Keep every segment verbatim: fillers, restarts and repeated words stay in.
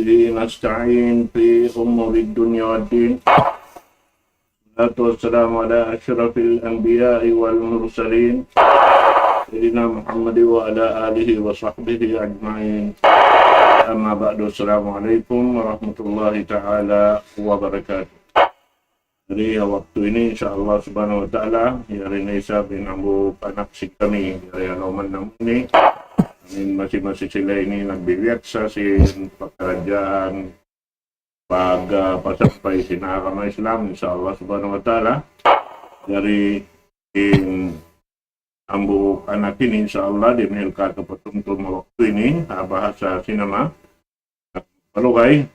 به نستعين في أمور الدنيا والدين. والصلاة والسلام على أشرف الأنبياء والمرسلين، سيدنا محمد وعلى آله وصحبه أجمعين. أما بعد، السلام عليكم ورحمة الله تعالى وبركاته. Jadi, ha waktu ini, insya Allah subhanahu wa ta'ala, yari na isab in hambuuk anak sin kami, yari ha lawm namu' ini. Amin, masi-masi sila ini nagbibiyaksa sin pakaradjaan, pag, ah, pasampay sin agama Islam, insya Allah subhanahu wa ta'ala. Yari in hambuuk anak ini, insya Allah, di' nila katu' patumtum ha waktu ini, ha bahasa sin ama, palugay,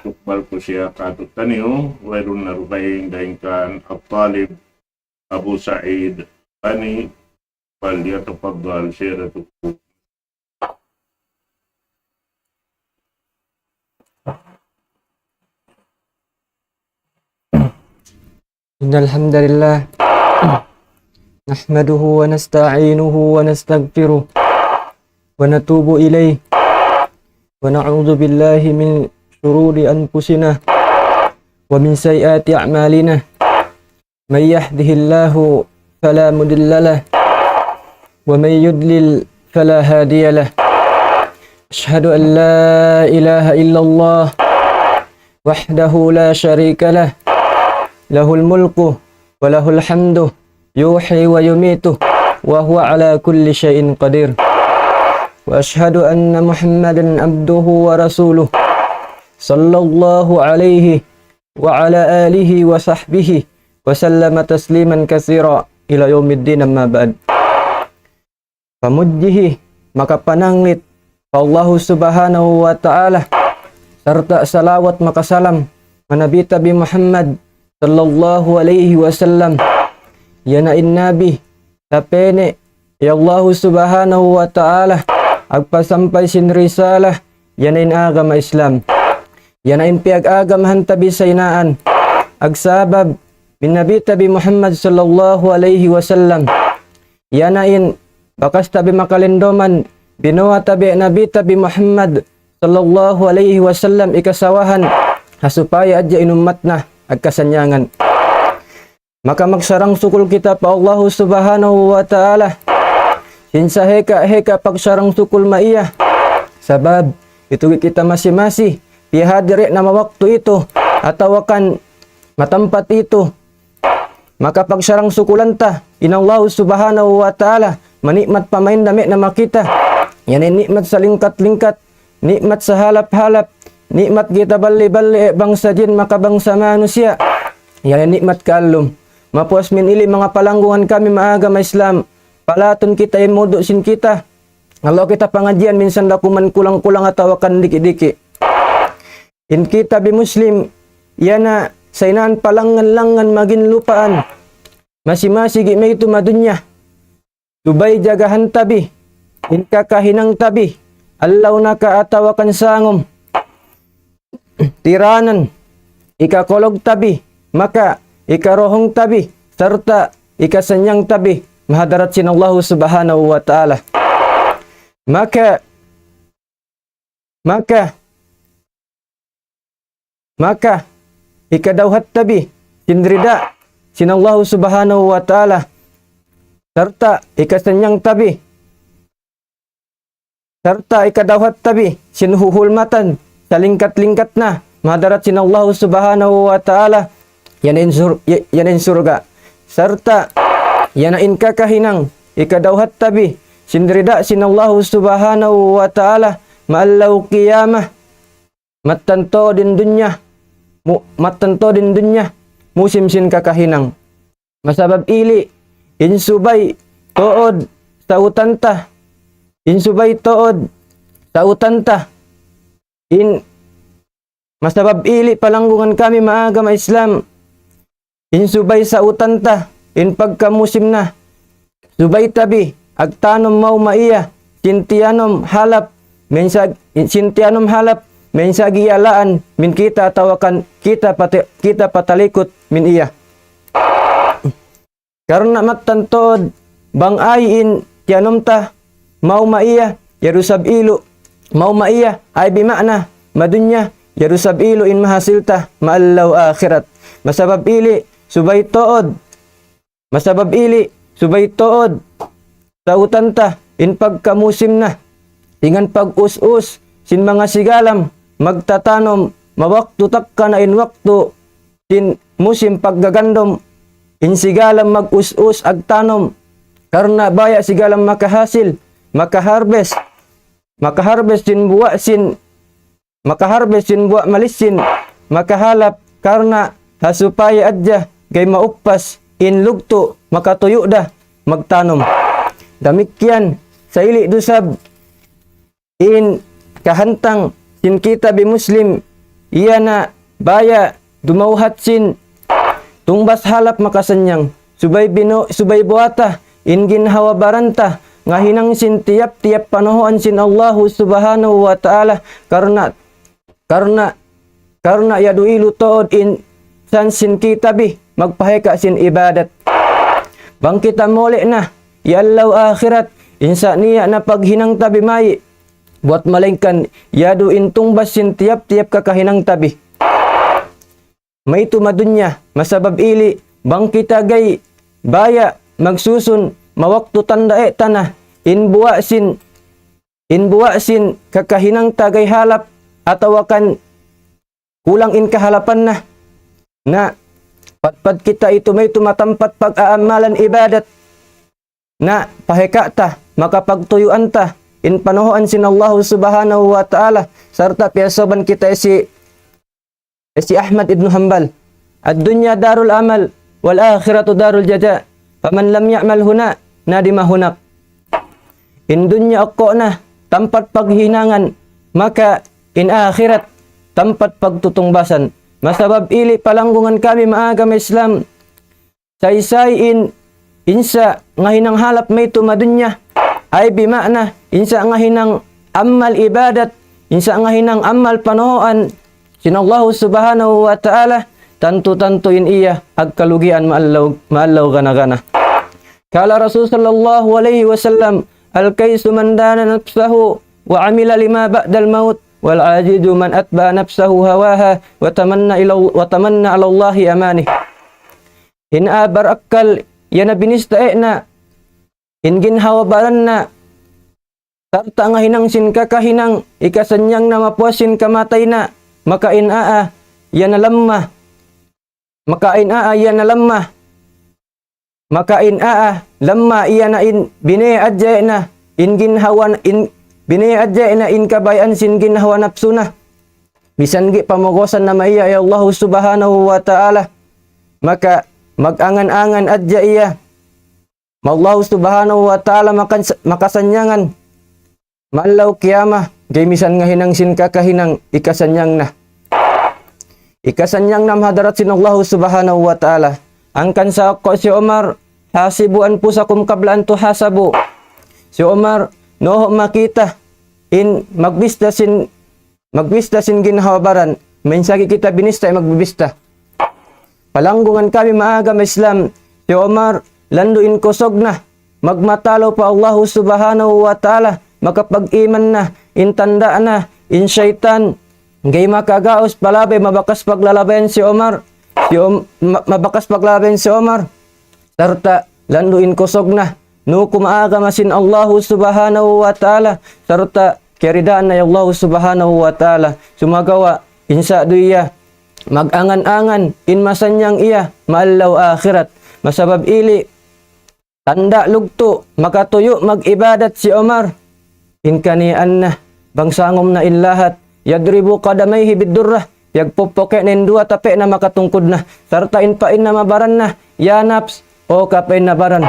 tukbal ku siya katu' taniyu, wayruun na dugaing dayn kan At-Talib Abu Sa'id Bani, فليتفضل سيادته. إن الحمد لله نحمده ونستعينه ونستغفره ونتوب إليه ونعوذ بالله من شرور أنفسنا ومن سيئات أعمالنا. من يهده الله فلا مضل له ومن يضلل فلا هادي له. أشهد أن لا إله إلا الله وحده لا شريك له، له الملك وله الحمد يحيي ويميت وهو على كل شيء قدير. وأشهد أن محمدا عبده ورسوله صلى الله عليه وعلى آله وصحبه وسلم تسليما كثيرا إلى يوم الدين، أما بعد. Pamudji, makapananglit pa Allahu Subhanahu wa Ta'ala, sarta' salawat makasalam pa Nabi ta bi Muhammad sallallahu alayhi wasallam. Yan in Nabi, tapene' hi Allahu Subhanahu wa Ta'ala, agpasampay sin risala, yan in agama Islam. Yan in piyag-agamahan ta bi sainaan. Agsabab min Nabi ta bi Muhammad sallallahu alayhi wasallam. Yan in bakas ta bi makalinduman, binuwa' ta bi Nabi ta bi Muhammad sallallahu alayhi wasallam ikasawahan, ha supaya hadja in ummat na agkasannyangan. Maka magsarang-sukul kita pa Allahu Subhanahu wa Ta'ala. Sin sahika-hika pagsarang-sukul maiya. Sabab, itu kita masi-masi, piyahadiri na ma waktu itu, atawa kan matampat itu. Maka pagsarang-sukulan ta in Allahu Subhanahu wa Ta'ala, manikmat pa main dami na makita. Yan in nikmat salingkat-lingkat, nikmat sahalap-halap, nikmat kita balli-balli, eh, bangsa jin maka bangsa manusiya'. Yan in nikmat kallum. Mapuas min ili manga palanggungan kami maagama Islam. Palatun kita in mudu' sin kita. Laung kita pangadjian minsan da kuman kulang-kulang atawa kan diki'-diki'. In kita bi Muslim, yan sainaan palangan-langan magin lupaan. Masi-masi gi' maytu' madunya. Subay jagahan ta bi in kakahinang ta bi, allaw naka atawa kan sangum. Tiranan, ikakulug ta bi, maka ikaruhung ta bi, sarta' ikasannyang ta bi, mahadarat sin Allahu Subhanahu wa Ta'ala. Maka, maka, maka, ikadawhat ta bi sin rida sin Allahu Subhanahu wa Ta'ala, sarta' ikasannyang ta bi, sarta' ikadawhat ta bi sin huhulmatan salingkat-lingkat na mahadarat sin Allahu Subhanahu wa Ta'ala, yan in sur-, ya-, yan in surga'. Sarta' yan in kakahinang ikadawhat ta bi sin rida sin Allahu Subhanahu wa Ta'ala, maallaw qiyamah, mattan tuud in dunya, mu-, mattan tuud in dunya, musim sin kakahinang. Masabab ili', in subay tuud sautan ta, in subay tuud sautan ta, in masabab ili' palanggungan kami maagama Islam, in subay sautan ta, in pagkamusim na, subay ta bi agtanum maumaiya, sin tiyanum halap, minsan, sin tiyanum halap, minsan giyalaan min kita atawa kan kita pati-, kita patalikut min iya. Karna' mattan tuud bang ay in tiyanum ta maumaiya, yari isab ilu' maumaiya, ay bima'na madunya, yadu sab ilu in mahasil ta maallaw akhirat. Masabab ili, subay tuud. Masabab ili, subay tuud. Tautan ta, in pagkamusim na. Ingan pag-us-us, sin manga sigalam, magtatanum, mawaktu takka na in waktu, sin musim paggagandum, in sigalam mag-us-us agtanum. Karna' baya' sigalam makahasil, makaharbes, makaharbes sin buwa' sin, makaharbes sin buwa' malisin, makahalap karna' ha supaya adja gay maupas in lugtu' makatuyu' da magtanum. Damikkiyan, sa ili' du sab in kahantang sin kita bi Muslim, iya na baya' dumawhat sin tungbas halap makasannyang. Subay binu-, subay buwata in ginhawa-baran ta, ngahinang sin tiyap-tiyap panuhuan sin Allahu Subhanahu wa Ta'ala, karna', karna', karna' yadu ilu tuud in san sin kita bi, magpahika sin ibadat. Bang kita muli' na, ya Allah akhirat, insa niya na paghinang ta bi mai, buwat malaingkan, yadu in tungbas sin tiyap-tiyap kakahinang ta bi. Maitu madunya, masabab ili, bang kita gay, baya', magsusun, mawaktu tanda' e tana, in buwa' sin, in buwa' sin, kakahinang ta gay halap, atawa kan, kulang in kahalapan na. Na, padpad kita itu maitu matampat pag-aamalan ibadat. Na, pahika ta, makapagtuyuan ta, in panuhuan sin Allahu Subhanahu wa Ta'ala, sarta' piyasuban kita si, si Ahmad ibn Hanbal. الدنيا دار العمل والآخرة دار الجزاء فمن لم يعمل هنا ندم هناك. In dunya ukku' na, tampat paghinangan, maka in akhirat, tampat pagtutungbasan. Masabab ili palanggungan kami maagama Islam, saysay in, insa ngahinang halap maitu madunya, ay bima'na, insa ngahinang amal ibadat, insa ngahinang amal panuhuan, sin Allahu Subhanahu wa Ta'ala, tantu-tantu in iya, agkalugian maallaw, maallaw gana-gana. قال رسول صلى الله عليه وسلم: الكيس من دان نفسه وعمل لما بعد الموت، والعاجز من أتبع نفسه هواها وتمنى إلى، وتمنى على الله أمانيه. In abar akkal, ya na binista e na, in ginhawa-baran na, sarta' ngahinang sin kakahinang, ikasannyang na mapuas sin kamatay na, maka in aa, ya na lamma, maka in aa, ya na lamma, maka in aa, lamma iya na in, bine adja na, in ginhawa, in, bine adja na in kabayaan sin ginhawa napsu na. Misan gi pamugusan na maiya ya Allahu Subhanahu wa Ta'ala. Maka mag-angan-angan adja iya. Ma Allahu Subhanahu wa Ta'ala makan-, makasannyangan. Maallaw kiyamah, gay misan ngahinang sin kakahinang ikasannyang na. Ikasannyang na mahadarat sin Allahu Subhanahu wa Ta'ala. Hangkan sa aku si Umar, حاسبوا أنفسكم قبل أن تحاسبوا. Si Umar, nuhu makita, in magbista sin, magbista sin ginhawa-baran, minsagi kita binista, magbibista. Palanggungan kami maagama Islam, si Umar, landu' in kusug na, magmatalaw pa Allahu Subhanahu wa Ta'ala, makapag-iman na, in tanda' na, in saytan, gay makagaus palabay, mabakas paglalabayan si Umar, si Um-, ma-, mabakas paglalabayan si Umar, sarta' landu' in kusug na, nukum agama sin Allahu Subhanahu wa Ta'ala, sarta' kiyaridaan na Allahu Subhanahu wa Ta'ala, sumagawa', insa du iya, mag-angan-angan, in masannyang iya, maallaw akhirat. Masabab ili, tanda' lugtu', makatuyu' mag-ibadat si Umar. In kaniyaan na, bang sangum na in lahat, يضرب قدميه بالدرة, piyagpupuki' na in duwa tapi' na makatungkud na, sarta' in pain na mabaran na, ya naps, o kapain na baran.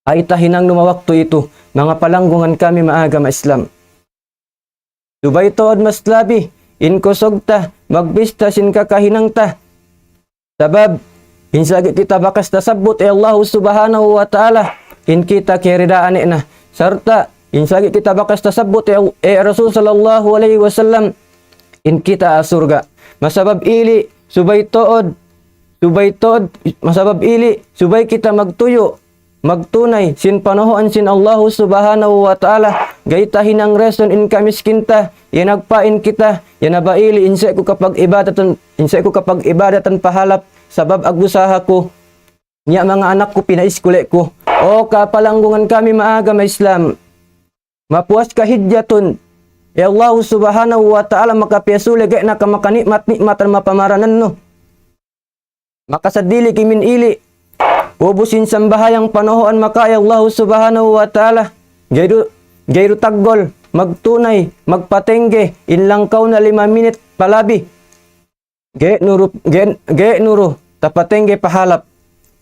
Ay tahinang numa waktu itu, manga palanggungan kami maagama Islam. Subay tuud mas labi, in kusug ta, magbista sin kakahinang ta. Sabab, in sagi kita bakas tasabbut, e Allahu Subhanahu wa Ta'ala, in kita kiyaridaan na. Sarta', in sagi kita bakas tasabbut, e, e Rasul sallallahu alayhi wasallam, in kita ha surga'. Masabab ili, subay tuud, subay tuud, masabab ili, subay kita magtuyu', magtunay sin panahuan sin Allahu Subhanahu wa Ta'ala, gay ta hinang reason in kamiskin ta, ya nagpain kita, ya nabaili, in sa' ku kapag-ibadatan, in sa' ku kapag-ibadatan pahalap, sabab ag-usaha ku, niya' manga anak ku pinaiskule ku. O kapalanggungan kami maagama Islam, mapuas kahidjatun, ya Allahu Subhanahu wa Ta'ala makapiyasuli gay na ka makani'mat-ni'matan mapamaranan nu. Makasadili kimin ili. Ubus in sambahayang panahuan maka ya Allahu Subhanahu wa Ta'ala. Gairu, gairu taggol, magtunay, magpatengge, in langkaw na lima minit palabi. Ge nuru, ge, ge nuru, tapatengge pahalap.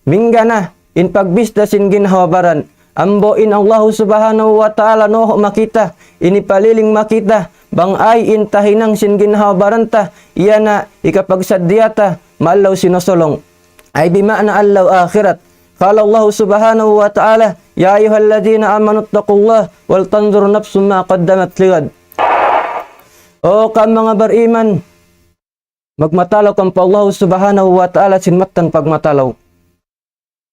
Mingga na, in pagbista sin ginhawa-baran. Ambo in Allahu Subhanahu wa Ta'ala noho makita, ini paliling makita, bang ay in tahinang sin ginhawa-baran ta, iya na ikapagsaddiya ta, maallaw sinasulung. Ay bima'na allaw akhirat. قال الله سبحانه وتعالى: يا أيها الذين آمنوا اتقوا الله ولتنظر نفس ما قدمت لغد. O kamu manga bariman, magmatalaw kamu pa Allahu Subhanahu wa Ta'ala sin mattan pagmatalaw.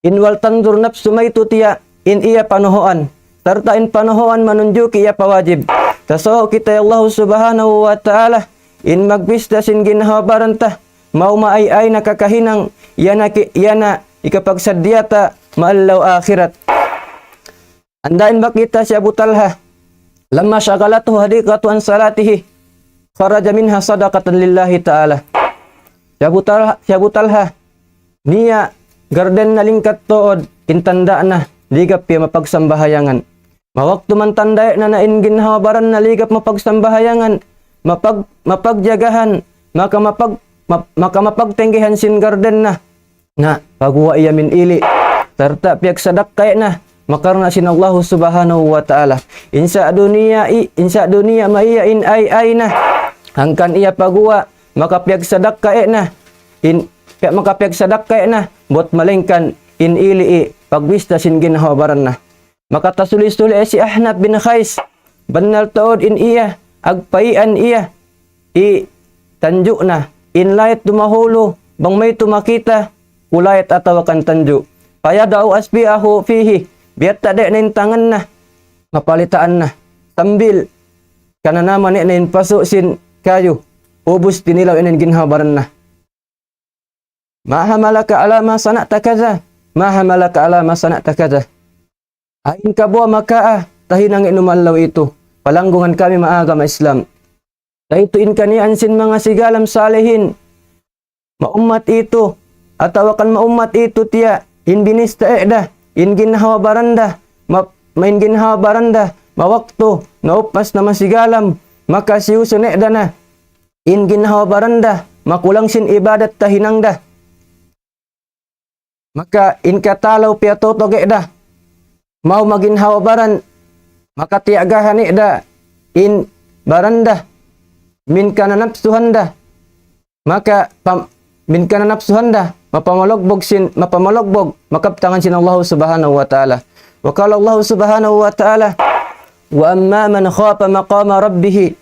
In ولتنظر نفس maytu' tiya' in iya panahuan. Sarta' in panahuan manunjuki iya pa wajib. Tasuhu kita ya Allahu Subhanahu wa Ta'ala, in magbista sin ginhawa-baran ta, mau maay-ay na kakahinang, iya na ki, iya na ikapagsaddiya ta, maallaw akhirat. Andain ba kita si Abu Talha, لما شغلته حديقته عن صلاته خرج منها صدقة لله تعالى. Si Abu Talha, si Abu Talha, niya' garden na lingkat tuud, in tanda' na, ligap piya mapagsambahayangan. Mawaktu man tanda' na na in ginhawa-baran na ligap mapagsambahayangan, mapag, mapagjagahan, maka mapag, map, maka mapagtenggehan sin garden na. Na, paguwa' iya min ili. Sarta' piyagsadakka na, makarna' sin Allahu Subhanahu wa Ta'ala. In sa' dunya i, in sa' dunya maiya in ay-ay na. Hangkan iya paguwa', maka piyagsadakka na. In, piya, maka piyagsadakka na, buat malaingkan in ili i, pagbista sin ginhawa-baran na. Maka tasuli-suli si Ahnaf bin Qais. Bannal tuud in iya, agpaian iya. I tanju' na. In layat dumahulu, bang maytu' makita, kulayat atawa kan tanju'. فيضع أصبعه فيه. Biyatta' da na in tangan na. Mapalitaan na. Sambil kananaman na in pasu' sin kayu. Ubus tinilaw in ginhawa-baran na. ما حملك على ما صنعت كذا؟ ما حملك على ما صنعت كذا؟ Ain kabuwa' maka, ah, tahinang inu mallaw itu. Palanggungan kami maagama Islam. Daytu in kaniyaan sin manga sigalam salihin. Maummat itu, atawa kan maummat itu tiya', in binista' da, in ginhawa-baran da, ma, ma in ginhawa-baran da, mawaktu, naupas na masigalam, maka siyusun da na. In ginhawa-baran da, makulang sin ibadat tahinang da. Maka in katalaw piyatutuge' da. Mau maginhawa-baran, maka tiyagahan da. In baran da, min kananapsuhan da. Maka pam, min kananapsuhan da, mapamalugbug sin, mapamalugbug, makabtangan sin Allah Subhanahu wa Ta'ala. وقال الله سبحانه وتعالى: وأما من خاف مقام ربه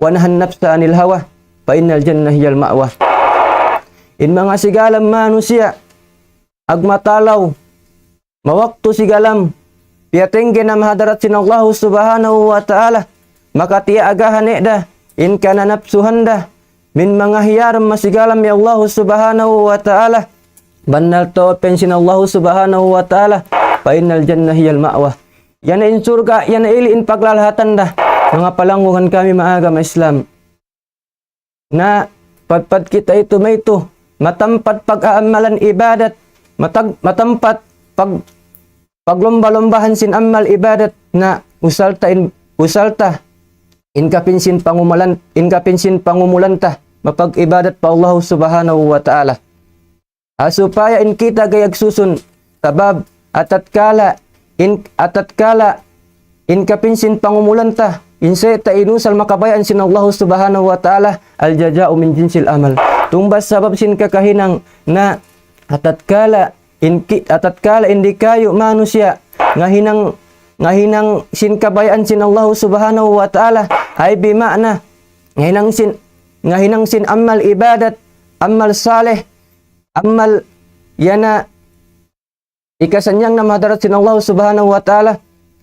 ونهى النفس عن الهوى فإن الجنة هي المأوى. In manga sigalam manusiya', agmatalaw, mawaktu sigalam, piyatengge na mahadarat sin Allah Subhanahu wa Ta'ala, maka tiyagahan da, in kananapsuhan da, min manga hiyaram masigalam ya Allah Subhanahu wa Ta'ala, bannal tuud pa'in sin Allah Subhanahu wa Ta'ala, فإن الجنة هي المأوى. Yan in surga', yan ili in paglalahatan da. Manga palanggungan kami maagama Islam. Na padpad kita itu maytu', matampat pag-aamalan ibadat, matag, matampat pag, paglumba-lumbahan sin amal ibadat, na usal ta in, usal ta in kapin sin pangumulan, in kapin sin pangumulan ta, mapag-ibadat pa Allah Subhanahu wa Ta'ala. Ha, supaya in kita gayag susun, sabab, atatkala, in, atatkala, in kapin sin pangumulan ta, in sa' ta inusal makabayaan sin Allah Subhanahu wa Ta'ala, الجزاء من جنس العمل. Tungbas sabab sin kakahinang na atatkala, in ki, atatkala in di' kayu manusiya', ngahinang, ngahinang sin kabayaan sin Allah Subhanahu wa Ta'ala, ay bima'na, ngahinang sin, ngahinang sin amal ibadat, amal saleh, amal yana Hikasanyang na mahadarat sin Allah Subhanahu wa Ta'ala.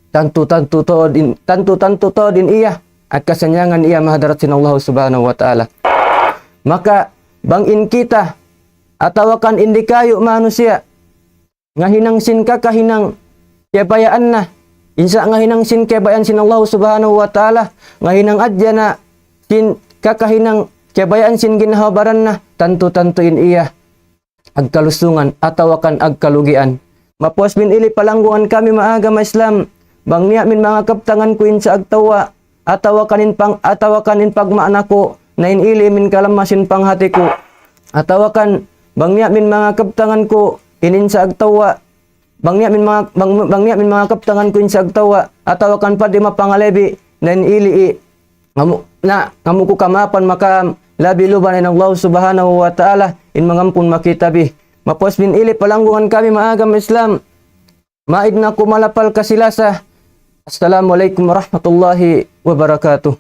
Tantu-tantu tuud in, tantu-tantu tuud in iya. Hikasanyang niya mahadarat sin Allah Subhanahu wa Ta'ala. Maka, bang in kita, atawa kan in di' kayu' manusiya', ngahinang sin kakahinang kabayaan na. Insa ngahinang sin kabayaan sin Allah Subhanahu wa Ta'ala, ngahinang hadja na sin kakahinang kabayaan sin ginhawa-baran na, tantu-tantu in iya agkalusungan atawa kan agkalugian. Mapuas bin ili palanggungan kami manga agama Islam, bang niya' min manga kabtangan ku in sa agtawa, atawa kan in pang, atawa kan in pagmaana ku, na in ili min kalamma sin panghati ku, atawa kan bang niya' min manga kabtangan ku in, in sa agtawa, bang niya' min manga, bang, bang niya' min manga kabtangan ku in sa agtawa, atawa kan padi mapangalebi, na in ili i, ngamu', na, ngamu' ku kamaapan maka labi luba na in Allah Subhanahu wa Ta'ala, in mangampun makita bi. Mapuas bin ili palanggungan kami manga agama Islam. Maid na ku malapal kasi-lasa. Assalamualaikum warahmatullahi wabarakatuh.